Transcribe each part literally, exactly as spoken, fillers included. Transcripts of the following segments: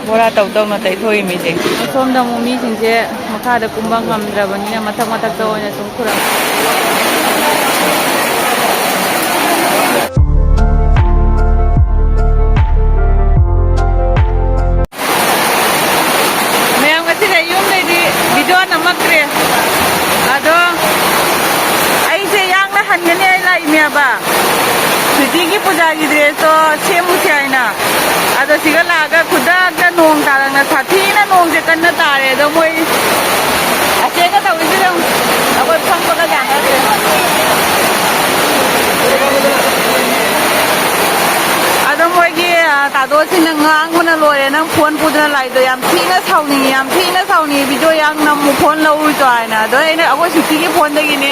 ꯕꯣꯔꯥ ꯇꯧ ꯇꯧꯅ ꯇꯩꯊꯣꯛꯏ ꯃꯤꯁꯦ꯫ ꯁꯣꯝꯗ ꯑꯃꯨꯛ ꯃꯤꯁꯤꯡꯁꯦ ꯃꯈꯥꯗ ꯀꯨꯝꯕ ꯉꯝꯗ꯭ꯔꯕꯅꯤꯅ ꯃꯊꯛ ꯃꯊꯛꯇ ꯑꯣꯏꯅ ꯁꯨꯝ ꯈꯨꯔꯝ꯫ ꯃꯌꯥꯝ, ꯉꯁꯤꯗꯤ ꯑꯩ ꯌꯨꯝꯗꯩꯗꯤ video ꯅꯝꯃꯛꯇ꯭ꯔꯦ꯫ ꯑꯗꯣ ꯑꯩꯁꯦ ꯌꯥꯡꯅ ꯍꯟꯒꯅꯤ, ꯑꯩ ꯂꯥꯛꯏꯅꯦꯕ꯫ ꯁ꯭ꯋꯤꯇꯤꯒꯤ ꯄꯨꯖꯥꯒꯤ dress ꯇꯣ ꯁꯦꯝꯃꯨꯁꯦ ꯍꯥꯏꯅ꯫ ꯑꯗꯣ ꯁꯤꯒ ꯂꯥꯛꯑꯒ ꯈꯨꯗꯛꯇ ꯅꯣꯡ ꯇꯥꯔꯛꯅ ꯁꯥꯊꯤꯅ ꯅꯣꯡꯁꯦ ꯀꯟꯅ ꯇꯥꯔꯦ꯫ ꯑꯗꯣ ꯃꯣꯏ ꯑꯆꯦꯒ ꯇꯧꯔꯤꯁꯤꯗ ꯑꯩꯈꯣꯏ ꯐꯝꯕꯒ ꯌꯥꯅꯗ꯭ꯔꯦ꯫ ꯑꯗꯣ ꯃꯣꯏꯒꯤ, ꯑ, ꯇꯥꯗꯣꯁꯤꯅ ꯉꯥꯡꯕꯅ ꯂꯣꯏꯔꯦ, "ꯅꯪ phone ꯄꯨꯗꯅ ꯂꯥꯛꯏꯗꯣ ꯌꯥꯝ ꯊꯤꯅ ꯁꯥꯎꯅꯤꯡꯉꯤ, ꯌꯥꯝ ꯊꯤꯅ ꯁꯥꯎꯅꯤꯡꯉꯤ, video ꯌꯥꯝ ꯅꯝꯃꯨ, phone ꯂꯧꯔꯨꯆꯣ" ꯍꯥꯏꯅ꯫ ꯑꯗꯣ ꯑꯩꯅ, ꯑꯩꯈꯣꯏ ꯁ꯭ꯋꯤꯇꯤꯒꯤ phone ꯗꯒꯤꯅꯦ꯫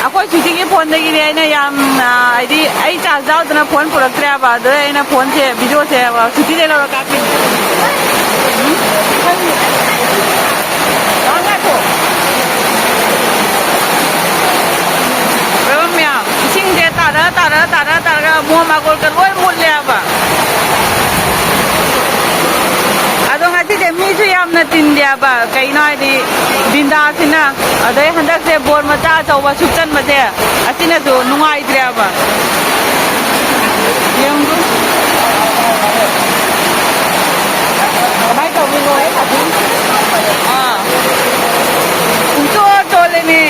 ꯑꯩꯈꯣꯏ ꯁ꯭ꯋꯤꯇꯤꯒꯤ phone ꯗꯒꯤꯅꯦ꯫ ꯑꯩꯅ ꯌꯥꯝꯅ, ꯍꯥꯏꯗꯤ, ꯑꯩ charge ꯌꯥꯎꯗꯅ phone ꯄꯨꯔꯛꯇ꯭ꯔꯦꯕ꯫ ꯑꯗꯣ ꯑꯩꯅ phone ꯁꯦ, video ꯁꯦ, ꯁ꯭ꯋꯤꯇꯤꯗꯩ ꯂꯧꯔ ꯀꯥꯞꯄꯤꯅꯦ꯫ ꯎꯝ? ꯈꯪꯗꯦ꯫ ꯉꯥꯏꯈꯣ꯫ ꯃꯌꯥꯝ, ꯏꯁꯤꯡꯁꯦ ꯇꯥꯔ, ꯇꯥꯔ, ꯇꯥꯔ, ꯇꯥꯔꯒ ꯃꯣꯟ ꯃꯥꯒꯣꯜꯒ ꯂꯣꯏ ꯃꯨꯠꯂꯦꯕ꯫ ꯑꯗꯣ ꯉꯁꯤꯁꯦ ꯃꯤꯁꯨ ꯌꯥꯝꯅ ꯇꯤꯟꯗꯦꯕ꯫ ꯀꯩꯅꯣ ꯍꯥꯏꯗꯤ, ꯕꯤꯟꯗꯥꯁꯤꯅ, ꯑꯗꯩ ꯍꯟꯗꯛꯁꯦ ꯕꯣꯔ ꯃꯆꯥ ꯑꯆꯧꯕ ꯁꯨꯞꯆꯟꯕꯁꯦ, ꯑꯁꯤꯅꯁꯨ ꯅꯨꯡꯉꯥꯏꯇ꯭ꯔꯦꯕ꯫ ꯌꯦꯡꯉꯨ꯫ ꯀꯃꯥꯏ ꯇꯧꯗꯣꯏꯅꯣ ꯑꯩ ꯈꯪꯗꯦ꯫ ꯑꯥ꯫ ꯄꯨꯡꯆꯣꯠ ꯆꯣꯠꯂꯦꯅꯦ꯫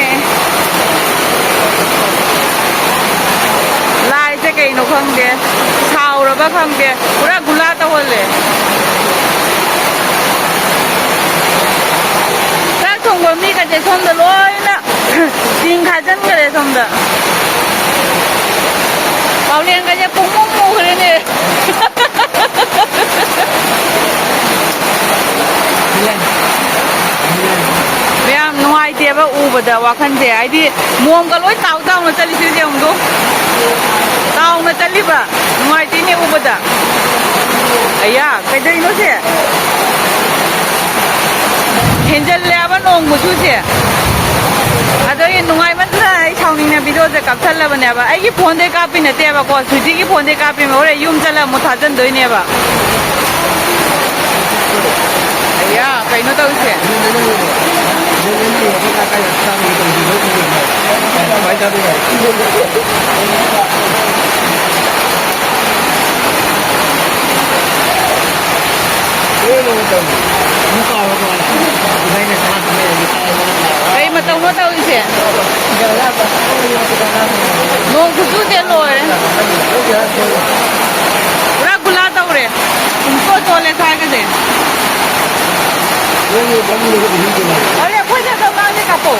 ꯂꯥꯏꯁꯦ ꯀꯩꯅꯣ ꯈꯪꯗꯦ꯫ ꯁꯥꯎꯔꯕ ꯈꯪꯗꯦ꯫ ꯄꯨꯔꯥ ꯒꯨꯂꯥ ꯇꯧꯍꯜꯂꯦ꯫ ꯆꯥꯛ ꯊꯣꯡꯕ ꯃꯤꯒꯁꯦ ꯁꯣꯝꯗ ꯂꯣꯏꯅ ꯆꯤꯡ ꯈꯥꯖꯤꯟꯈ꯭ꯔꯦ ꯁꯣꯝꯗ꯫ ꯄꯥꯎꯂꯦꯟꯒꯁꯦ ꯄꯨꯡꯃꯨ ꯃꯨꯈ꯭ꯔꯦꯅꯦ꯫ ꯃꯌꯥꯝ ꯅꯨꯡꯉꯥꯏꯇꯦꯕ ꯎꯕꯗ ꯋꯥꯈꯜꯁꯦ, ꯍꯥꯏꯗꯤ ꯃꯣꯝꯒ ꯂꯣꯏ ꯇꯥꯎ ꯇꯥꯎꯅ ꯆꯠꯂꯤꯁꯦ ꯌꯦꯡꯉꯨꯗꯣ꯫ ꯇꯥꯎꯅ ꯆꯠꯂꯤꯕ꯫ ꯅꯨꯡꯉꯥꯏꯇꯦꯅꯦ ꯎꯕꯗ꯫ ꯑꯌꯥ, ꯀꯩꯗꯧꯔꯤꯅꯣ ꯁꯦ? ꯍꯦꯟꯖꯜꯂꯦꯕ ꯅꯣꯡ ꯈꯨꯆꯨꯁꯦ꯫ ꯑꯗꯣ ꯑꯩ ꯅꯨꯡꯉꯥꯏꯃꯟꯗꯅ ꯑꯩ ꯁꯥꯎꯅꯤꯡꯅ video ꯁꯦ ꯀꯥꯞꯊꯠꯂꯕꯅꯦꯕ꯫ ꯑꯩꯒꯤ phone ꯗꯩ ꯀꯥꯞꯄꯤ ꯅꯠꯇꯦꯕꯀꯣ, ꯁ꯭ꯋꯤꯇꯤꯒꯤ phone ꯗꯩ ꯀꯥꯞꯄꯤꯅꯦ꯫ ꯍꯣꯔꯦꯟ ꯌꯨꯝ ꯆꯠꯂꯒ ꯑꯃꯨꯛ ꯊꯥꯖꯟꯗꯣꯏꯅꯦꯕ꯫ ꯑꯌꯥ, ꯀꯩꯅꯣ ꯇꯧꯔꯤꯁꯦ? ꯀꯩ ꯃꯇꯧꯅꯣ ꯇꯧꯔꯤꯁꯦ? ꯅꯣꯡ ꯈꯨꯆꯨꯁꯦ ꯂꯣꯏꯔꯦ꯫ ꯄꯨꯔꯥ ꯒꯨꯂꯥ ꯇꯧꯔꯦ꯫ ꯄꯨꯡꯆꯣꯠ ꯆꯣꯠꯂꯦ ꯁ꯭ꯋꯥꯏꯒꯁꯦ꯫ ꯑꯔꯦ, ꯑꯩꯈꯣꯏꯗ ꯑꯗꯨꯝ ꯉꯥꯡꯉꯦ ꯀꯥꯄꯣ꯫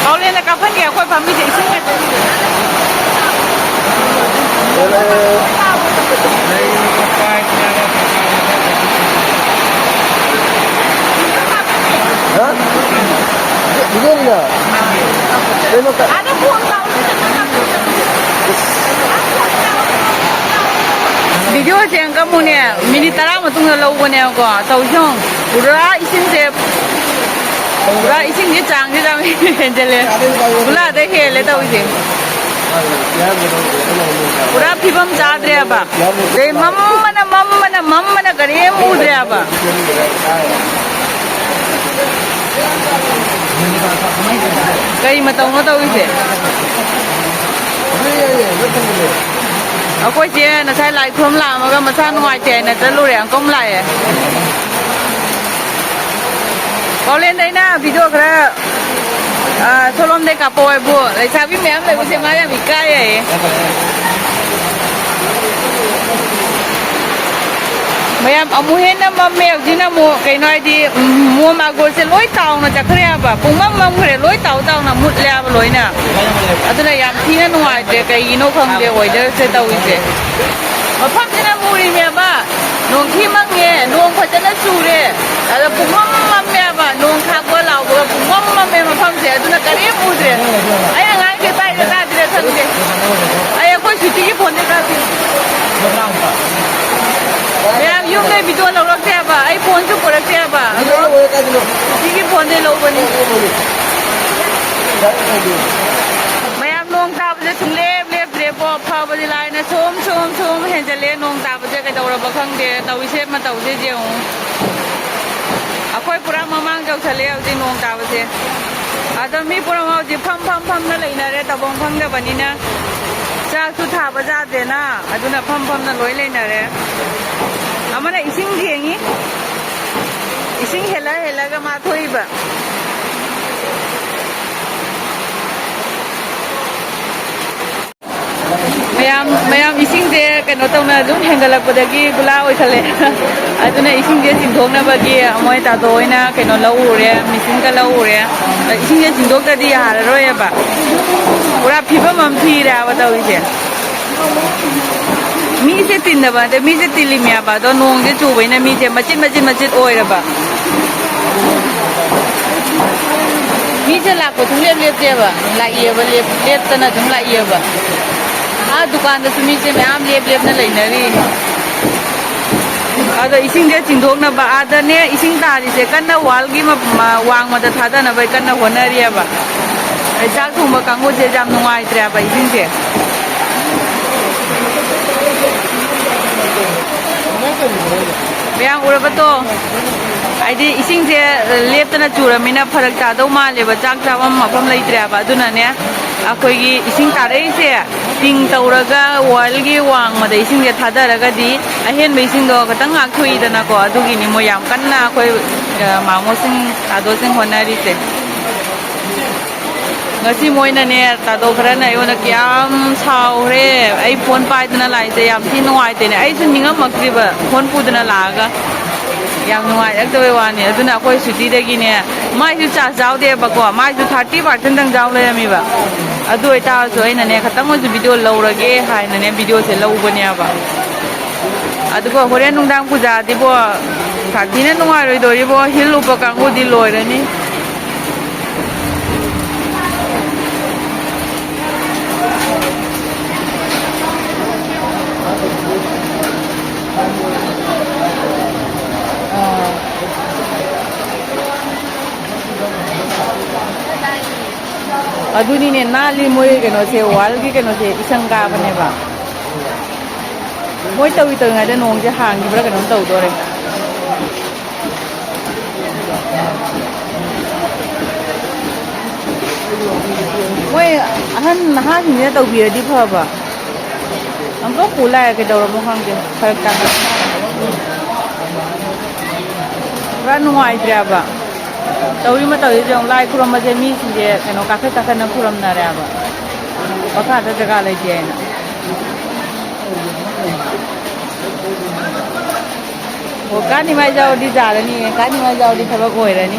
ꯀꯥꯎꯂꯦꯟꯗ ꯀꯥꯞꯍꯟꯒꯦ ꯑꯩꯈꯣꯏ ꯄꯥꯝꯕꯤꯁꯦ ꯏꯁꯤꯡ ꯀꯩꯅꯣ꯫ ꯍꯥ? ꯚꯤꯗꯤꯑꯣꯅꯤꯅ? ꯀꯩꯅꯣ ꯇ- ꯚꯤꯗꯤꯑꯣꯁꯦ ꯑꯃꯨꯛꯅꯦ, ꯃꯤꯅꯤꯠ ꯇꯔꯥ ꯃꯇꯨꯡꯗ ꯂꯧꯕꯅꯦꯕꯀꯣ꯫ ꯇꯧꯔꯤꯁꯦ ꯌꯦꯡꯉꯨ꯫ ꯄꯨꯔꯥ ꯏꯁꯤꯡꯁꯦ, ꯄꯨꯔꯥ ꯏꯁꯤꯡꯁꯦ ꯆꯥꯡꯁꯤꯗ ꯍꯦꯟꯖꯜꯂꯦ꯫ ꯒꯨꯂꯥꯗ ꯍꯦꯜꯂꯦ ꯇꯧꯔꯤꯁꯦ꯫ ꯄꯨꯔꯥ ꯐꯤꯕꯝ ꯆꯥꯗ꯭ꯔꯦꯕ꯫ ꯑꯗꯩ ꯃꯝꯕꯅ, ꯃꯝꯕꯅ, ꯃꯝꯕꯅ ꯀꯔꯤꯝ ꯎꯗ꯭ꯔꯦꯕ꯫ ꯀꯔꯤ ꯃꯇꯧꯅꯣ ꯇꯧꯔꯤꯁꯦ? ꯑꯩꯈꯣꯏ ꯆꯦ ꯉꯁꯥꯏ ꯂꯥꯏ ꯈꯨꯔꯨꯝ ꯂꯥꯛꯑꯝꯃꯒ ꯃꯁꯥ ꯅꯨꯡꯉꯥꯏꯇꯦ ꯍꯥꯏꯅ ꯆꯠꯂꯨꯔꯦ, ꯑꯪꯀꯝ ꯂꯥꯛꯑꯦ꯫ ꯄꯥꯎꯂꯦꯟꯗ ꯑꯩꯅ ꯚꯤꯗꯤꯑꯣ ꯈꯔ, ꯑ, ꯁꯣꯂꯣꯝꯗꯩ ꯀꯥꯞꯄꯛꯑꯣ ꯍꯥꯏꯕꯨ, ꯂꯩꯁꯥꯕꯤ ꯃꯌꯥꯝ ꯂꯩꯕꯁꯦ ꯃꯥ ꯌꯥꯝ ꯏꯀꯥꯏ ꯍꯥꯏꯌꯦ꯫ ꯃꯌꯥꯝ ꯑꯃꯨꯛ ꯍꯦꯟꯅ ꯃꯝꯃꯦ꯫ ꯍꯧꯖꯤꯛꯅ ꯑꯃꯨꯛ ꯀꯩꯅꯣ ꯍꯥꯏꯗꯤ, ꯎꯝ, ꯃꯣꯟ ꯃꯥꯔꯒꯣꯜꯁꯦ ꯂꯣꯏ ꯇꯥꯎꯅ ꯆꯠꯈ꯭ꯔꯦ ꯍꯥꯏꯕ, ꯄꯨꯡꯃꯝ ꯃꯝꯈ꯭ꯔꯦ, ꯂꯣꯏ ꯇꯥꯎ ꯇꯥꯎꯅ ꯃꯨꯠꯂꯦ ꯍꯥꯏꯕ ꯂꯣꯏꯅ꯫ ꯑꯗꯨꯅ ꯌꯥꯝ ꯊꯤꯅ ꯅꯨꯡꯉꯥꯏꯇ꯭ꯔꯦ, ꯀꯩꯒꯤꯅꯣ ꯈꯪꯗꯦ ꯋꯦꯗꯔꯁꯦ ꯇꯧꯔꯤꯁꯦ꯫ ꯃꯐꯝꯁꯤꯅ ꯃꯨꯔꯤꯅꯦꯕ, ꯅꯣꯡꯊꯤ ꯃꯪꯉꯦ, ꯅꯣꯡ ꯐꯖꯅ ꯆꯨꯔꯦ, ꯑꯗ ꯄꯨꯡꯃꯝ ꯃꯝꯃꯦꯕ, ꯅꯣꯡ ꯈꯥꯛꯄ ꯂꯥꯎꯕꯒ ꯄꯨꯡꯃꯝ ꯃꯝꯃꯦ ꯃꯐꯝꯁꯦ, ꯑꯗꯨꯅ ꯀꯔꯤꯝ ꯎꯗ꯭ꯔꯦ꯫ ꯑꯩ ꯑꯉꯥꯡꯁꯦ ꯇꯥꯏꯔ ꯇꯥꯗ꯭ꯔꯤꯔ ꯈꯪꯗꯦ꯫ ꯑꯩ ꯑꯩꯈꯣꯏ ꯁꯤꯇꯤꯒꯤ ꯐꯣꯟꯗ ꯀꯥꯞꯄꯤ꯫ ꯃꯌꯥꯝ ꯌꯨꯝꯗꯩ ꯚꯤꯗꯤꯑꯣ ꯂꯧꯔꯛꯇꯦ ꯍꯥꯏꯕ, ꯑꯩ ꯐꯣꯟꯁꯨ ꯄꯨꯔꯛꯇꯦ ꯍꯥꯏꯕ, ꯑꯗꯣ ꯁꯤꯇꯤꯒꯤ ꯐꯣꯟꯗꯩ ꯂꯧꯕꯅꯤ꯫ ꯃꯌꯥꯝ ꯅꯣꯡ ꯇꯥꯕꯁꯦ ꯁꯨꯡꯂꯦꯞ ꯂꯦꯞꯇ꯭ꯔꯦꯕꯣ, ꯐꯕꯗꯤ ꯂꯥꯏꯅ ꯁꯨꯝ ꯁꯨꯝ ꯆꯠꯂꯦ, ꯅꯣꯡ ꯇꯥꯕꯁꯦ ꯀꯩꯗꯧꯔꯕ ꯈꯪꯗꯦ꯫ ꯇꯧꯔꯤꯁꯦ ꯃꯇꯧꯁꯦ ꯌꯦꯡꯉꯨ꯫ ꯑꯩꯈꯣꯏ ꯄꯨꯔꯥ ꯃꯃꯥꯡ ꯌꯧꯁꯜꯂꯦ ꯍꯧꯖꯤꯛ ꯅꯣꯡ ꯇꯥꯕꯁꯦ꯫ ꯑꯗꯣ ꯃꯤ ꯄꯨꯝꯅꯃꯛ ꯍꯧꯖꯤꯛ ꯐꯝ ꯐꯝ ꯐꯝꯅ ꯂꯩꯅꯔꯦ, ꯇꯧꯐꯝ ꯈꯪꯗꯕꯅꯤꯅ꯫ ꯆꯥꯛꯁꯨ ꯊꯥꯕ ꯌꯥꯗꯦꯅ, ꯑꯗꯨꯅ ꯐꯝ ꯐꯝꯅ ꯂꯣꯏ ꯂꯩꯅꯔꯦ꯫ ꯑꯃꯅ ꯏꯁꯤꯡ ꯌꯦꯡꯉꯤ, ꯏꯁꯤꯡ ꯍꯦꯜꯂ ꯍꯦꯜꯂꯒ ꯃꯥ ꯊꯣꯛꯏꯕ꯫ ꯃꯌꯥꯝ, ꯃꯌꯥꯝ ꯏꯁꯤꯡꯁꯦ ꯀꯩꯅꯣ ꯇꯧꯅ ꯑꯗꯨꯝ ꯍꯦꯟꯒꯠꯂꯛꯄꯗꯒꯤ ꯒꯨꯂꯥ ꯑꯣꯏꯈꯠꯂꯦ꯫ ꯑꯗꯨꯅ ꯏꯁꯤꯡꯁꯦ ꯆꯤꯡꯊꯣꯛꯅꯕꯒꯤ ꯃꯣꯏ ꯇꯥꯗꯣ ꯍꯣꯏꯅ ꯀꯩꯅꯣ ꯂꯧꯔꯨꯔꯦ, ꯃꯦꯆꯤꯟꯒ ꯂꯧꯔꯨꯔꯦ꯫ ꯏꯁꯤꯡꯁꯦ ꯆꯤꯡꯊꯣꯛꯇ꯭ꯔꯗꯤ ꯌꯥꯔꯔꯣꯏꯕ꯫ ꯄꯨꯔꯥ ꯐꯤꯕꯝ ꯑꯃ ꯊꯤꯔꯦ ꯍꯥꯏꯕ ꯇꯧꯔꯤꯁꯦ꯫ ꯃꯤꯁꯦ ꯇꯤꯟꯗꯕ ꯅꯠꯇꯦ, ꯃꯤꯁꯦ ꯇꯤꯜꯂꯤꯃꯦꯕ꯫ ꯑꯗꯣ ꯅꯣꯡꯁꯦ ꯆꯨꯕꯅꯤꯅ ꯃꯤꯁꯦ ꯃꯆꯤꯠ ꯃꯆꯤꯠ ꯃꯆꯤꯠ ꯑꯣꯏꯔꯕ꯫ ꯃꯤꯁꯦ ꯂꯥꯛꯄ ꯁꯨꯡꯂꯦꯞ ꯂꯦꯞꯇꯦꯕ꯫ ꯂꯥꯛꯏꯑꯕ, ꯂꯦꯞ-, ꯂꯦꯞꯇꯅ ꯑꯗꯨꯝ ꯂꯥꯛꯏꯑꯕ꯫ ꯑꯥ ꯗꯨꯀꯥꯟꯗꯁꯨ ꯃꯤꯁꯦ ꯃꯌꯥꯝ ꯂꯦꯞ ꯂꯦꯞꯅ ꯂꯩꯅꯔꯤ꯫ ꯑꯗꯣ ꯏꯁꯤꯡꯁꯦ ꯆꯤꯡꯊꯣꯛꯅꯕ ꯑꯥꯗꯅꯦ ꯏꯁꯤꯡ ꯇꯥꯔꯤꯁꯦ ꯀꯟꯅ ꯋꯥꯜꯒꯤ ꯃ-, ꯃ-, ꯋꯥꯡꯃꯗ ꯊꯥꯗꯅꯕ ꯀꯟꯅ ꯍꯣꯠꯅꯔꯤꯑꯕ꯫ ꯑꯗꯩ ꯆꯥꯛ ꯊꯣꯡꯕ ꯀꯥꯡꯕꯨꯁꯦ ꯌꯥꯝ ꯅꯨꯡꯉꯥꯏꯇ꯭ꯔꯦꯕ ꯏꯁꯤꯡꯁꯦ꯫ ꯃꯌꯥꯝ ꯎꯔꯕ ꯇꯣ? ꯍꯥꯏꯗꯤ ꯏꯁꯤꯡꯁꯦ ꯂꯦꯞꯇꯅ ꯆꯨꯔꯃꯤꯅ ꯐꯔꯛ ꯇꯥꯗꯧ ꯃꯥꯜꯂꯦꯕ, ꯆꯥꯛ ꯆꯥꯐꯝ ꯃꯐꯝ ꯂꯩꯇ꯭ꯔꯦꯕ꯫ ꯑꯗꯨꯅꯅꯦ ꯑꯩꯈꯣꯏꯒꯤ ꯏꯁꯤꯡ ꯇꯥꯔꯛꯏꯁꯦ ꯇꯤꯡ ꯇꯧꯔꯒ ꯋꯥꯜꯒꯤ ꯋꯥꯡꯃꯗ ꯏꯁꯤꯡꯁꯦ ꯊꯥꯗꯔꯒꯗꯤ ꯑꯍꯦꯟꯕ ꯏꯁꯤꯡꯗꯣ ꯈꯤꯇꯪ ꯉꯥꯛꯊꯣꯛꯏꯗꯅꯀꯣ꯫ ꯑꯗꯨꯒꯤꯅꯤ ꯃꯣꯏ ꯌꯥꯝ ꯀꯟꯅ ꯑꯩꯈꯣꯏ, ꯑ, ꯃꯥꯃꯣꯁꯤꯡ ꯇꯥꯗꯣꯁꯤꯡ ꯍꯣꯠꯅꯔꯤꯁꯦ꯫ ꯉꯁꯤ ꯃꯣꯏꯅꯅꯦ, ꯇꯥꯗꯣ ꯈꯔꯅ ꯑꯩꯉꯣꯟꯗ ꯀꯌꯥꯝ ꯁꯥꯎꯈ꯭ꯔꯦ꯫ ꯑꯩ ꯐꯣꯟ ꯄꯥꯏꯗꯅ ꯂꯥꯛꯏꯁꯦ ꯌꯥꯝ ꯊꯤ ꯅꯨꯡꯉꯥꯏꯇꯦꯅꯦ꯫ ꯑꯩꯁꯨ ꯅꯤꯡꯉꯝꯃꯛꯇ꯭ꯔꯤꯕ ꯐꯣꯟ ꯄꯨꯗꯅ ꯂꯥꯛꯑꯒ꯫ ꯌꯥꯝ ꯅꯨꯡꯉꯥꯏꯔꯛꯇꯕꯩ ꯋꯥꯅꯤ꯫ ꯑꯗꯨꯅ ꯑꯩꯈꯣꯏ ꯁꯨꯇꯤꯗꯒꯤꯅꯦ, ꯃꯥꯏꯁꯨ ꯆꯥꯔꯖ ꯌꯥꯎꯗꯦꯕꯀꯣ, ꯃꯥꯏꯁꯨ ꯊꯥꯔꯇꯤ ꯄꯥꯔꯁꯦꯟꯗꯪ ꯌꯥꯎ ꯂꯩꯔꯝꯃꯤꯕ꯫ ꯑꯗꯨ ꯑꯣꯏꯇꯥꯔꯁꯨ ꯑꯩꯅꯅꯦ, ꯈꯇꯪ ꯑꯣꯏꯁꯨ ꯚꯤꯗꯤꯑꯣ ꯂꯧꯔꯒꯦ ꯍꯥꯏꯅꯅꯦ, ꯚꯤꯗꯤꯑꯣꯁꯦ ꯂꯧꯕꯅꯦꯕ꯫ ꯑꯗꯨꯒ ꯍꯣꯔꯦꯟ ꯅꯨꯡꯗꯥꯡ ꯄꯨꯖꯥꯗꯤꯕꯣ, ꯁꯥꯊꯤꯅ ꯅꯨꯡꯉꯥꯏꯔꯣꯏꯗꯣꯔꯤꯕꯣ, ꯍꯤꯜ ꯎꯞꯄ ꯀꯥꯡꯕꯨꯗꯤ ꯂꯣꯏꯔꯅꯤ꯫ ꯑꯗꯨꯅꯤꯅꯦ, ꯅꯥꯜꯂꯤ꯫ ꯃꯣꯏ ꯀꯩꯅꯣꯁꯦ, ꯋꯥꯜꯒꯤ ꯀꯩꯅꯣꯁꯦ ꯏꯁꯪ ꯀꯥꯕꯅꯦꯕ꯫ ꯃꯣꯏ ꯇꯧꯔꯤ ꯇꯧꯔꯤꯉꯩꯗ ꯅꯣꯡꯁꯦ ꯍꯥꯡꯈꯤꯕ꯭ꯔꯥ ꯀꯩꯅꯣꯝ ꯇꯧꯗꯣꯔꯦ꯫ ꯃꯣꯏ ꯑꯍꯟ ꯅꯍꯥꯁꯤꯡꯁꯤꯅ ꯇꯧꯕꯤꯔꯗꯤ ꯐꯕ꯫ ꯑꯝꯇ ꯄꯨ ꯂꯥꯛꯑꯦ, ꯀꯩꯗꯧꯔꯕꯅꯣ ꯈꯪꯗꯦ, ꯐꯔꯛ ꯇꯥꯅ꯫ ꯄꯨꯔꯥ ꯅꯨꯡꯉꯥꯏꯇ꯭ꯔꯦꯕ꯫ ꯇꯧꯔꯤ ꯃꯇꯧꯁꯤꯗ ꯌꯦꯡꯉꯨ, ꯂꯥꯏ ꯈꯨꯔꯝꯕꯁꯦ ꯃꯤꯁꯤꯡꯁꯦ ꯀꯩꯅꯣ ꯀꯥꯈꯠ ꯀꯥꯈꯠꯅ ꯈꯨꯔꯝꯅꯔꯦꯕ, ꯃꯈꯥꯗ ꯖꯒꯥ ꯂꯩꯇꯦ ꯍꯥꯏꯅ꯫ ꯑꯣ, ꯀꯥꯅꯤ ꯃꯥꯏ ꯌꯥꯎꯔꯗꯤ ꯌꯥꯔꯅꯤ, ꯀꯥꯅꯤ ꯃꯥꯏ ꯌꯥꯎꯔꯗꯤ ꯊꯕꯛ ꯑꯣꯏꯔꯅꯤ꯫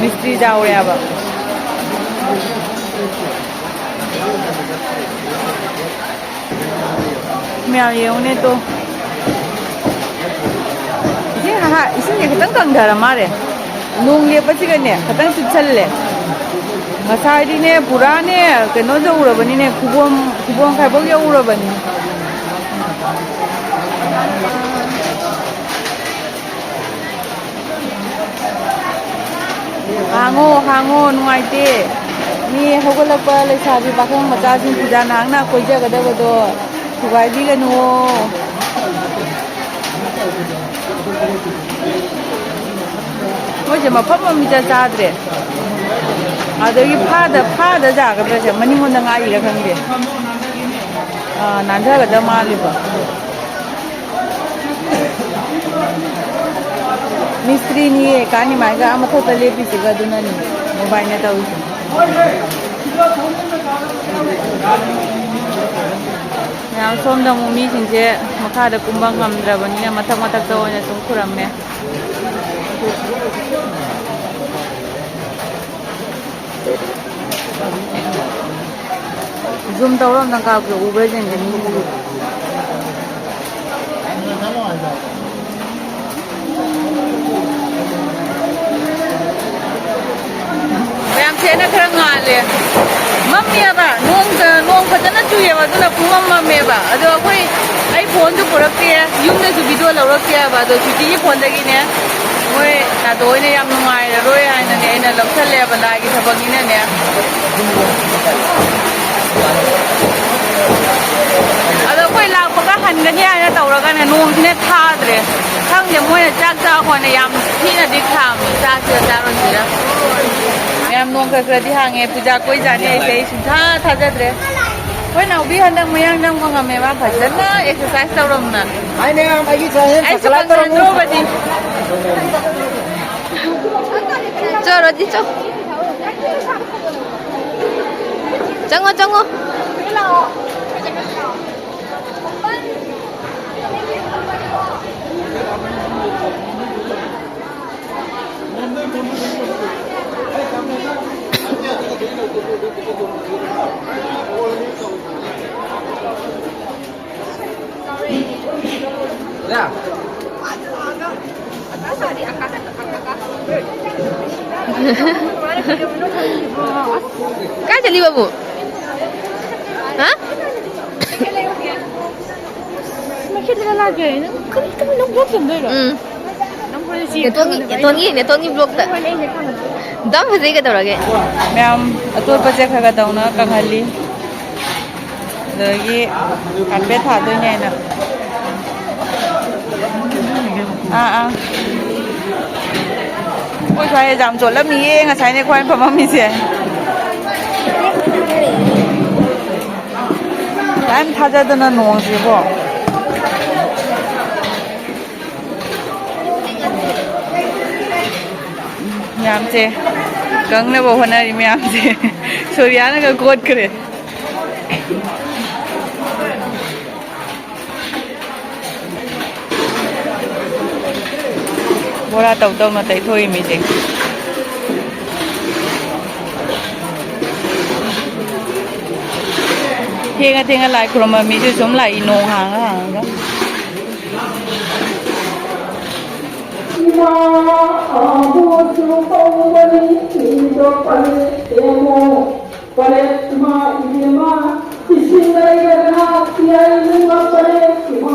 ꯃꯤꯁꯇ꯭ꯔꯤ ꯌꯥꯎꯔꯦꯕ꯫ ꯃꯌꯥꯝ ꯌꯦꯡꯉꯨꯅꯦ ꯇꯣ꯫ ꯏꯁꯤꯡ ꯍꯥ-, ꯏꯁꯤꯡꯁꯦ ꯈꯤꯇꯪ ꯀꯪꯊꯔ ꯃꯥꯜꯂꯦ꯫ ꯅꯣꯡ ꯂꯦꯞꯄꯁꯤꯒꯅꯦ ꯈꯤꯇꯪ ꯆꯨꯞꯁꯜꯂꯦ꯫ ꯉꯁꯥꯏꯗꯤꯅꯦ ꯄꯨꯔꯥꯅꯦ ꯀꯩꯅꯣ ꯌꯧꯔꯕꯅꯤꯅꯦ, ꯈꯨꯕꯣꯝ, ꯈꯨꯕꯣꯝ ꯈꯥꯏꯕꯧ ꯌꯧꯔꯕꯅꯤ꯫ ꯍꯥꯡꯉꯣ, ꯍꯥꯡꯉꯣ, ꯅꯨꯡꯉꯥꯏꯇꯦ꯫ ꯃꯤ ꯍꯧꯒꯠꯂꯛꯄ ꯂꯩꯁꯥꯕꯤ ꯄꯥꯈꯪ ꯃꯆꯥꯁꯤꯡ ꯐꯤꯖꯥ ꯅꯥꯟꯅ ꯀꯣꯏꯖꯒꯗꯕꯗꯣ ꯊꯨꯒꯥꯏꯕꯤꯒꯅꯨꯋꯣ꯫ ꯃꯣꯏꯁꯦ ꯃꯐꯝ ꯑꯃ ꯏꯆꯥ ꯆꯥꯗ꯭ꯔꯦ꯫ ꯑꯗꯒꯤ ꯐꯥꯗ, ꯐꯥꯗ ꯌꯥꯒꯗ꯭ꯔꯥ ꯁꯦ? ꯃꯅꯤꯡꯂꯣꯝꯗ ꯉꯥꯛꯏꯔꯥ ꯈꯪꯗꯦ꯫ ꯑꯥ, ꯅꯥꯟꯊꯒꯗꯕ ꯃꯥꯜꯂꯦꯕ꯫ ꯃꯤꯁꯇ꯭ꯔꯤꯅꯤꯌꯦ, ꯀꯥꯅꯤꯃꯥꯏꯒ ꯑꯥ ꯃꯊꯛꯇ ꯂꯦꯞꯄꯤꯁꯤꯒ ꯑꯗꯨꯅꯅꯤ ꯃꯣꯕꯥꯏꯜꯅ ꯇꯧꯔꯤꯁꯦ꯫ ꯃꯌꯥꯝ ꯁꯣꯝꯗ ꯑꯃꯨꯛ ꯃꯤꯁꯤꯡꯁꯦ ꯃꯈꯥꯗ ꯀꯨꯝꯕ ꯉꯝꯗ꯭ꯔꯕꯅꯤꯅ ꯃꯊꯛ ꯃꯊꯛꯇ ꯑꯣꯏꯅ ꯁꯨꯝ ꯈꯨꯔꯝꯃꯦ꯫ ꯖꯨꯝ ꯇꯧꯔ ꯑꯝꯇꯪ ꯀꯥꯞꯀꯦ, ꯎꯕ꯭ꯔꯥ ꯌꯦꯡꯒꯦ ꯃꯤꯁꯤꯡꯗꯣ꯫ ꯃꯌꯥꯝ ꯁꯦꯅ ꯈꯔ ꯉꯥꯜꯂꯦ꯫ ꯃꯝꯃꯦꯕ, ꯅꯣꯡ, ꯅꯣꯡ ꯐꯖꯅ ꯆꯨꯏꯌꯦꯕ, ꯑꯗꯨꯅ ꯄꯨꯡꯃꯝ ꯃꯝꯃꯦꯕ꯫ ꯑꯗꯣ ꯑꯩꯈꯣꯏ, ꯑꯩ ꯐꯣꯟꯁꯨ ꯄꯨꯔꯛꯇꯦ, ꯌꯨꯝꯗꯁꯨ ꯚꯤꯗꯤꯑꯣ ꯂꯧꯔꯛꯇꯦ ꯍꯥꯏꯕ꯫ ꯑꯗꯣ ꯁ꯭ꯋꯤꯇꯤꯒꯤ ꯐꯣꯟꯗꯒꯤꯅꯦ, ꯃꯣꯏ ꯅꯥꯗꯣ ꯍꯣꯏꯅ ꯌꯥꯝ ꯅꯨꯡꯉꯥꯏꯔꯔꯣꯏ ꯍꯥꯏꯅꯅꯦ, ꯑꯩꯅ ꯂꯧꯁꯜꯂꯦꯕ ꯂꯥꯏꯒꯤ ꯊꯕꯛꯅꯤꯅꯅꯦ꯫ ꯑꯗꯣ ꯑꯩꯈꯣꯏ ꯂꯥꯛꯄꯒ ꯍꯟꯒꯅꯤ꯫ ꯀꯥꯟꯗ ꯅꯣꯡꯁꯤꯅ ꯊꯥꯗ꯭ꯔꯦ꯫ ꯈꯪꯗꯦ, ꯃꯣꯏꯅ ꯆꯥꯛ ꯆꯥ ꯈꯣꯠꯅ ꯌꯥꯝ ꯊꯤꯅꯗꯤ ꯈꯥꯝꯃꯤ꯫ ꯆꯥꯁꯤꯔ ꯆꯥꯔꯣꯏꯁꯤꯔ꯫ ꯃꯌꯥꯝ ꯅꯣꯡ ꯈꯔ ꯈꯔꯗꯤ ꯍꯥꯡꯉꯦ꯫ ꯄꯨꯖꯥ ꯀꯣꯏ ꯖꯥꯠꯅꯤ ꯑꯩꯁꯦ꯫ ꯑꯩ ꯁꯨꯡꯊꯥ ꯊꯥꯖꯗ꯭ꯔꯦ꯫ ꯑꯩꯈꯣꯏ ꯅꯥꯎꯕꯤ ꯍꯟꯗꯛ ꯃꯌꯥꯡ ꯆꯪꯕ ꯉꯝꯃꯦ꯫ ꯃꯥ ꯐꯖꯅ ꯑꯦꯛꯁꯔꯁꯥꯏꯁ ꯇꯧꯔꯝꯅ꯫ ꯍꯥꯏꯅꯦ, ꯑꯩꯒꯤ ꯆꯥꯅꯦꯜ ꯑꯩꯁꯨ ꯁꯕꯁꯀ꯭ꯔꯥꯏꯕ ꯇꯧꯔꯝꯃꯨ꯫ ꯀꯪꯗꯅ ꯅꯣꯛꯑꯒꯗꯤ꯫ ꯆꯣ, ꯔꯣꯖꯤ, ꯆꯣ꯫ ꯆꯪꯉꯣ, ꯆꯪꯉꯣ꯫ ꯀꯥꯏ ꯆꯠꯂꯤꯕꯕꯨ? ꯍꯥ? ꯃꯈꯦꯠ ꯂꯩꯔ ꯂꯥꯛꯀꯦ꯫ ꯅꯪ ꯀꯔꯤ, ꯀꯔꯤ, ꯅꯪ ꯕ꯭ꯂꯣꯛ ꯁꯦꯝꯗꯣꯏꯔꯣ? ꯎꯝ꯫ ꯅꯪ ꯍꯣꯔꯦꯟ ꯆꯦ ꯅꯦꯇꯣꯟꯒꯤ, ꯊꯝꯃꯒ ꯅꯦꯇꯣꯟꯒꯤ, ꯅꯦꯇꯣꯟꯒꯤ ꯕ꯭ꯂꯣꯛꯇ꯫ ꯍꯣꯏ, ꯑꯩꯅ ꯊꯝꯃꯒꯦ꯫ ꯑꯗꯨꯝ ꯐꯖꯩ, ꯀꯩꯗꯧꯔꯒꯦ? ꯃꯌꯥꯝ ꯑꯇꯣꯠꯄꯁꯦ ꯈꯔ ꯈꯔ ꯇꯧꯅ ꯀꯪꯍꯜꯂꯤ꯫ ꯑꯗꯒꯤ ꯀꯥꯔꯄꯦꯠ ꯊꯥꯗꯣꯏꯅꯦ ꯍꯥꯏꯅ꯫ ꯑꯥ, ꯑꯥ꯫ ꯑꯩꯈꯣꯏ ꯁ꯭ꯋꯥꯏ ꯌꯥꯝ ꯆꯣꯠꯂꯝꯃꯤꯌꯦ ꯉꯁꯥꯏꯅꯦ ꯑꯩꯈꯣꯏꯅ ꯐꯝꯃꯝꯃꯤꯁꯦ꯫ ꯀꯔꯤꯝ ꯊꯥꯖꯗꯅ ꯅꯣꯡꯁꯤꯕꯣ꯫ ꯃꯌꯥꯝꯁꯦ ꯀꯪꯅꯕ ꯍꯣꯠꯅꯔꯤ ꯃꯌꯥꯝꯁꯦ꯫ ꯁꯣꯔꯤꯌꯥꯅꯒ ꯀꯣꯠꯈ꯭ꯔꯦ꯫ ꯕꯣꯔꯥ ꯇꯧ ꯇꯧꯅ ꯇꯩꯊꯣꯛꯏ ꯃꯤꯁꯦ꯫ ꯊꯦꯡꯉ ꯊꯦꯡꯉ ꯂꯥꯏ ꯈꯨꯔꯨꯝꯕ ꯃꯤꯁꯨ ꯁꯨꯝ ꯂꯥꯛꯏ, ꯅꯣꯡ ꯍꯥꯡꯉ ꯍꯥꯡꯉꯒ꯫ ꯏꯃꯥ ꯑꯕꯣꯛꯁꯨ ꯀꯧꯕꯅꯤ, ꯏꯗꯣ ꯄꯜꯂꯦ ꯌꯦꯡꯉꯣ꯫ ꯄꯔꯦ ꯏꯃꯥ ꯏꯕꯦꯝꯃ, ꯏꯁꯤꯡ ꯂꯩꯔꯒ ꯌꯥꯏꯅꯤꯡꯕ ꯄꯔꯦ ꯏꯃꯥ꯫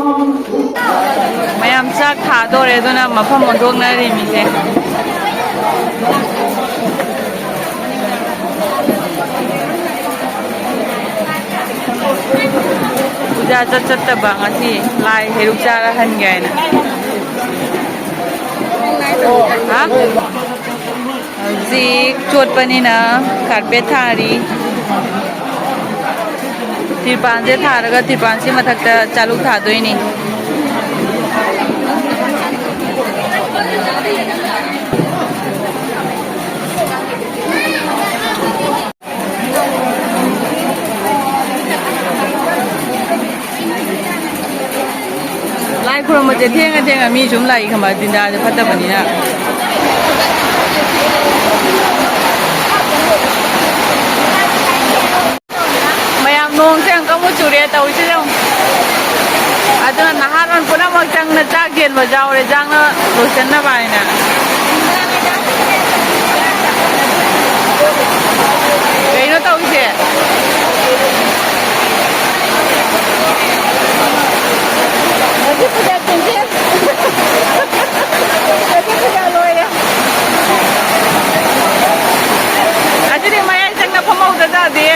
ꯃꯌꯥꯝ ꯆꯥꯛ ꯊꯥꯗꯣꯔꯦ, ꯑꯗꯨꯅ ꯃꯐꯝ ꯑꯣꯟꯊꯣꯛꯅꯔꯤ ꯃꯤꯁꯦ꯫ ꯄꯨꯖꯥ ꯆꯠ ꯆꯠꯇꯕ ꯉꯁꯤ꯫ ꯂꯥꯏ ꯍꯩꯔꯨꯛ ꯆꯥꯔ ꯍꯟꯒꯦ ꯍꯥꯏꯅ꯫ ꯍꯥ? ꯍꯧꯖꯤꯛ ꯆꯣꯠꯄꯅꯤꯅ ꯀꯥꯔꯄꯦꯠ ꯊꯥꯔꯤ꯫ ꯇ꯭ꯔꯤꯄꯥꯟꯁꯦ ꯊꯥꯔꯒ ꯇ꯭ꯔꯤꯄꯥꯟꯁꯤ ꯃꯊꯛꯇ ꯆꯥꯂꯨꯛ ꯊꯥꯗꯣꯏꯅꯤ꯫ ꯂꯥꯏ ꯈꯨꯔꯨꯝꯕꯁꯦ ꯊꯦꯡꯉ ꯊꯦꯡꯉ ꯃꯤ ꯁꯨꯝ ꯂꯥꯛꯏ ꯈꯪꯕ, ꯗꯤꯟꯗꯥꯁꯦ ꯐꯠꯇꯕꯅꯤꯅ꯫ ꯃꯌꯥꯝ ꯅꯣꯡꯁꯦ ꯌꯥꯝ ꯀꯟꯅ ꯆꯨꯔꯦ ꯇꯧꯔꯤꯁꯦ ꯌꯦꯡꯉꯨ꯫ ꯑꯗꯨꯅ ꯅꯍꯥꯔꯣꯜ ꯄꯨꯝꯅꯃꯛ ꯆꯪꯅ ꯆꯥꯛ ꯌꯦꯟꯕ ꯌꯥꯎꯔꯦ, ꯆꯥꯛꯅ ꯂꯣꯏꯁꯤꯟꯅꯕ ꯍꯥꯏꯅ꯫ ꯀꯩꯅꯣ ꯇꯧꯔꯤꯁꯦ? ꯉꯁꯤ ꯄꯨꯖꯥ ꯆꯦꯟꯖꯦꯜ꯫ ꯉꯁꯤ ꯄꯨꯖꯥ ꯂꯣꯏꯔꯦ꯫ ꯑꯗꯨꯗꯤ ꯃꯌꯥꯏ ꯆꯪꯅ ꯐꯝꯍꯧꯗ ꯇꯥꯗꯦ꯫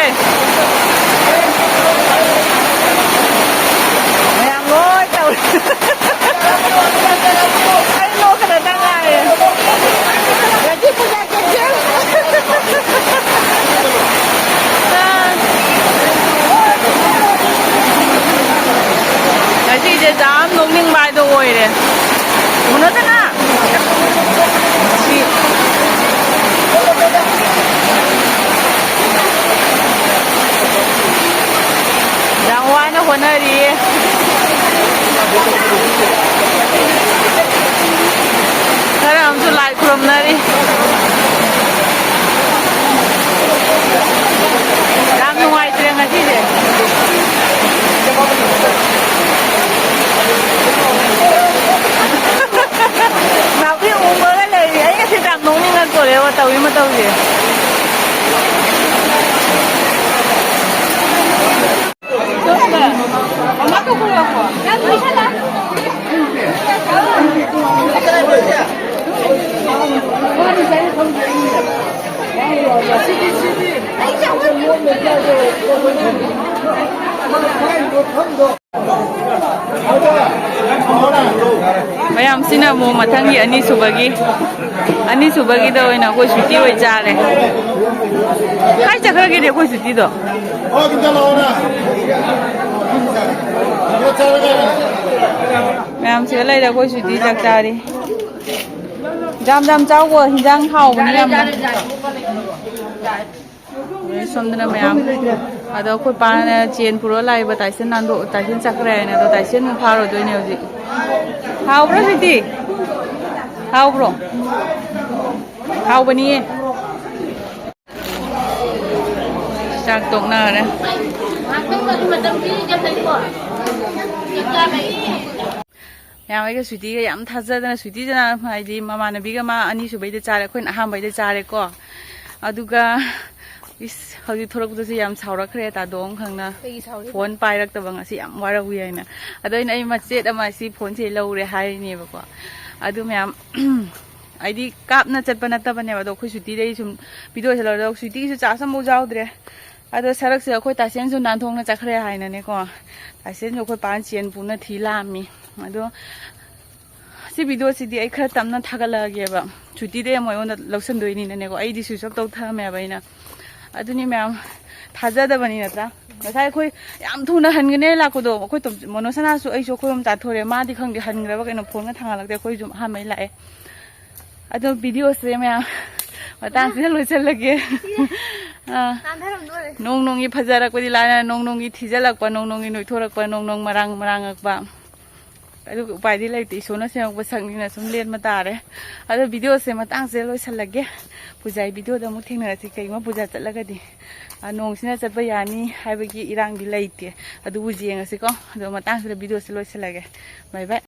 ꯃꯌꯥꯝ ꯂꯣꯏ ꯇꯧꯔꯦ꯫ ꯑꯩ ꯅꯣꯛꯀꯗ ꯉꯥꯏꯔꯦ꯫ ꯉꯁꯤ ꯄꯨꯖꯥ ꯆꯦꯟꯖꯦꯜ꯫ ꯑꯥ꯫ ꯉꯁꯤꯁꯦ ꯌꯥꯝ ꯅꯣꯛꯅꯤꯡꯕ ꯍꯥꯏꯗꯣ ꯑꯣꯏꯔꯦ꯫ ꯎꯅꯗꯅ꯫ ꯁꯤ꯫ ꯌꯥꯝ ꯋꯥꯅ ꯍꯣꯠꯅꯔꯤꯌꯦ꯫ ꯈꯔ ꯑꯃꯁꯨ ꯂꯥꯏ ꯈꯨꯔꯨꯝꯅꯔꯤ꯫ ꯌꯥꯝ ꯅꯨꯡꯉꯥꯏꯇ꯭ꯔꯦ ꯉꯁꯤꯁꯦ꯫ ꯅꯥꯄꯤ ꯎꯃꯒ ꯂꯩꯔꯤ꯫ ꯑꯩ ꯉꯁꯤ ꯌꯥꯝ ꯅꯣꯛꯅꯤꯡꯉꯛꯇꯣꯔꯦꯕ ꯇꯧꯔꯤ ꯃꯇꯧꯁꯦ꯫ ꯃꯌꯥꯝꯁꯤꯅ ꯑꯃꯨꯛ ꯃꯊꯪꯒꯤ ꯑꯅꯤꯁꯨꯕꯒꯤ, ꯑꯅꯤꯁꯨꯕꯒꯤꯗ ꯑꯣꯏꯅ ꯑꯩꯈꯣꯏ ꯁꯨꯇꯤ ꯑꯣꯏ ꯆꯥꯔꯦ꯫ ꯀꯥꯏ ꯆꯠꯈ꯭ꯔꯒꯦꯅꯦ ꯑꯩꯈꯣꯏ ꯁꯨꯇꯤꯗꯣ? ꯃꯌꯥꯝꯁꯤꯒ ꯂꯩꯔꯦ ꯑꯩꯈꯣꯏ ꯁꯨꯇꯤ ꯆꯥꯛ ꯆꯥꯔꯤ꯫ ꯌꯥꯝ ꯌꯥꯝ ꯆꯥꯎꯀꯣ, ꯍꯤꯟꯖꯥꯡ ꯍꯥꯎꯕꯅꯤ ꯌꯥꯝꯅ꯫ ꯑꯗꯩ ꯁꯣꯝꯗꯅ ꯃꯌꯥꯝ, ꯑꯗꯣ ꯑꯩꯈꯣꯏ ꯄꯥꯅ ꯆꯦꯟ ꯄꯨꯔ ꯂꯥꯛꯏꯕ ꯇꯥꯏꯁꯟ ꯅꯥꯟꯗꯣꯛ-, ꯇꯥꯏꯁꯟ ꯆꯠꯈ꯭ꯔꯦ ꯍꯥꯏꯅ꯫ ꯑꯗꯣ ꯇꯥꯏꯁꯟ ꯑꯃꯨꯛ ꯐꯥꯔꯨꯗꯣꯏꯅꯦ ꯍꯧꯖꯤꯛ꯫ ꯍꯥꯎꯕ꯭ꯔꯣ ꯁ꯭ꯋꯤꯇꯤ? ꯍꯥꯎꯕ꯭ꯔꯣ? ꯍꯥꯎꯕꯅꯤꯌꯦ꯫ ꯆꯥꯛ ꯇꯣꯛꯅꯔꯦ꯫ ꯃꯌꯥꯝ ꯑꯩꯒ ꯁ꯭ꯋꯤꯇꯤꯒ ꯌꯥꯝ ꯊꯥꯖꯗꯅ, ꯁ꯭ꯋꯤꯇꯤꯁꯤꯅ ꯍꯥꯏꯗꯤ ꯃꯃꯥꯟꯅꯕꯤꯒ ꯃꯥ ꯑꯅꯤꯁꯨꯕꯩꯗ ꯆꯥꯔꯦ, ꯑꯩꯈꯣꯏꯅ ꯑꯍꯥꯟꯕꯩꯗ ꯆꯥꯔꯦꯀꯣ꯫ ꯑꯗꯨꯒ ꯏꯁ, ꯍꯧꯖꯤꯛ ꯊꯣꯔꯛꯄꯗꯁꯨ ꯌꯥꯝ ꯁꯥꯎꯔꯛꯈ꯭ꯔꯦ ꯇꯥꯗꯣ ꯑꯃ ꯈꯪꯅ꯫ ꯀꯩꯒꯤ ꯁꯥꯎꯔꯤꯕ? ꯐꯣꯟ ꯄꯥꯏꯔꯛꯇꯕ ꯉꯁꯤ ꯌꯥꯝ ꯋꯥꯔꯧꯏ ꯍꯥꯏꯅ꯫ ꯑꯗꯣ ꯑꯩꯅ ꯑꯩ ꯃꯆꯦꯠ ꯑꯃ ꯁꯤ ꯐꯣꯟꯁꯦ ꯂꯧꯔꯦ ꯍꯥꯏꯔꯤꯅꯦꯕꯀꯣ꯫ ꯑꯗꯨ ꯃꯌꯥꯝ ꯑꯩꯗꯤ ꯀꯥꯞꯅ ꯆꯠꯄ ꯅꯠꯇꯕꯅꯦꯕ, ꯑꯗꯣ ꯑꯩꯈꯣꯏ ꯁ꯭ꯋꯤꯇꯤꯗꯩ ꯁꯨꯝ ꯚꯤꯗꯤꯑꯣꯁꯦ ꯂꯧꯔꯦ꯫ ꯑꯗꯣ ꯁ꯭ꯋꯤꯇꯤꯒꯤꯁꯨ ꯆꯥꯔꯖ ꯑꯃꯐꯥꯎ ꯌꯥꯎꯗ꯭ꯔꯦ꯫ ꯑꯗꯣ ꯁꯔꯛꯁꯦ ꯑꯩꯈꯣꯏ ꯇꯥꯏꯁꯦꯟꯁꯨ ꯅꯥꯟꯊꯣꯛꯅ ꯆꯠꯈ꯭ꯔꯦ ꯍꯥꯏꯅꯅꯦꯀꯣ꯫ ꯇꯥꯏꯁꯦꯟꯁꯨ ꯑꯩꯈꯣꯏ ꯄꯥꯅ ꯆꯦꯟ ꯄꯨꯅ ꯊꯤ ꯂꯥꯛꯑꯝꯃꯤ꯫ ꯑꯗꯣ ꯁꯤ ꯚꯤꯗꯤꯑꯣꯁꯤꯗꯤ ꯑꯩ ꯈꯔ ꯇꯞꯅ ꯊꯥꯒꯠꯂꯛꯑꯒꯦꯕ꯫ ꯁ꯭ꯋꯤꯇꯤꯗꯩ ꯑꯃꯨꯛ ꯑꯩꯉꯣꯟꯗ ꯂꯧꯁꯟꯗꯣꯏꯅꯤꯅꯅꯦꯀꯣ꯫ ꯑꯩꯗꯤ ꯁ꯭ꯋꯤꯆ ꯑꯣꯐ ꯇꯧ ꯊꯝꯃꯦꯕ ꯑꯩꯅ꯫ ꯑꯗꯨꯅꯤ ꯃꯌꯥꯝ, ꯊꯥꯖꯗꯕꯅꯤ ꯅꯠꯇ꯭ꯔꯥ? ꯉꯁꯥꯏ ꯑꯩꯈꯣꯏ ꯌꯥꯝ ꯊꯨꯅ ꯍꯟꯒꯅꯦ ꯂꯥꯛꯄꯗꯣ꯫ ꯑꯩꯈꯣꯏ ꯇꯣꯝ-, ꯃꯣꯅꯣꯁꯅꯥꯁꯨ ꯑꯩꯁꯨ ꯑꯩꯈꯣꯏ ꯑꯍꯨꯝ ꯆꯥꯊꯣꯔꯦ꯫ ꯃꯥꯗꯤ ꯈꯪꯗꯦ ꯍꯟꯈ꯭ꯔꯕ ꯀꯩꯅꯣ, ꯐꯣꯟꯒ ꯊꯥꯡꯒꯠꯂꯛꯇꯦ꯫ ꯑꯩꯈꯣꯏꯁꯨ ꯑꯍꯥꯟꯕꯩ ꯂꯥꯛꯑꯦ꯫ ꯑꯗꯣ ꯚꯤꯗꯤꯑꯣꯁꯦ ꯃꯌꯥꯝ ꯃꯇꯥꯡꯁꯤꯗ ꯂꯣꯏꯁꯤꯜꯂꯒꯦ꯫ ꯑꯥ, ꯅꯥꯟꯊꯔꯝꯗꯣꯔꯦ꯫ ꯅꯣꯡ ꯅꯣꯡꯒꯤ ꯐꯖꯔꯛꯄꯗꯤ ꯂꯥꯏꯅ, ꯅꯣꯡ ꯅꯣꯡꯒꯤ ꯊꯤꯖꯤꯜꯂꯛꯄ, ꯅꯣꯡ ꯅꯣꯡꯒꯤ ꯅꯣꯏꯊꯣꯔꯛꯄ, ꯅꯣꯡ ꯅꯣꯡ ꯃꯔꯥꯡ ꯃꯔꯥꯡꯉꯛꯄ꯫ ꯑꯗꯨꯒ ꯎꯄꯥꯏꯗꯤ ꯂꯩꯇꯦ, ꯏꯁꯣꯔꯅ ꯁꯦꯝꯃꯛꯄ ꯁꯛꯅꯤꯅ ꯁꯨꯝ ꯂꯦꯟꯕ ꯇꯥꯔꯦ꯫ ꯑꯗꯣ ꯚꯤꯗꯤꯑꯣꯁꯦ ꯃꯇꯥꯡꯁꯤꯗ ꯂꯣꯏꯁꯤꯜꯂꯒꯦ꯫ ꯄꯨꯖꯥꯒꯤ ꯚꯤꯗꯤꯑꯣꯗ ꯑꯃꯨꯛ ꯊꯦꯡꯅꯔꯁꯤ꯫ ꯀꯩꯒꯨꯝꯕ ꯄꯨꯖꯥ ꯆꯠꯂꯒꯗꯤ, ꯑ, ꯅꯣꯡꯁꯤꯅ ꯆꯠꯄ ꯌꯥꯅꯤ ꯍꯥꯏꯕꯒꯤ ꯏꯔꯥꯡꯗꯤ ꯂꯩꯇꯦ꯫ ꯑꯗꯨꯕꯨ ꯌꯦꯡꯉꯁꯤꯀꯣ꯫ ꯑꯗꯣ ꯃꯇꯥꯡꯁꯤꯗ ꯚꯤꯗꯤꯑꯣꯁꯦ ꯂꯣꯏꯁꯤꯜꯂꯒꯦ꯫ ꯕꯥꯏ ꯕꯥꯏ꯫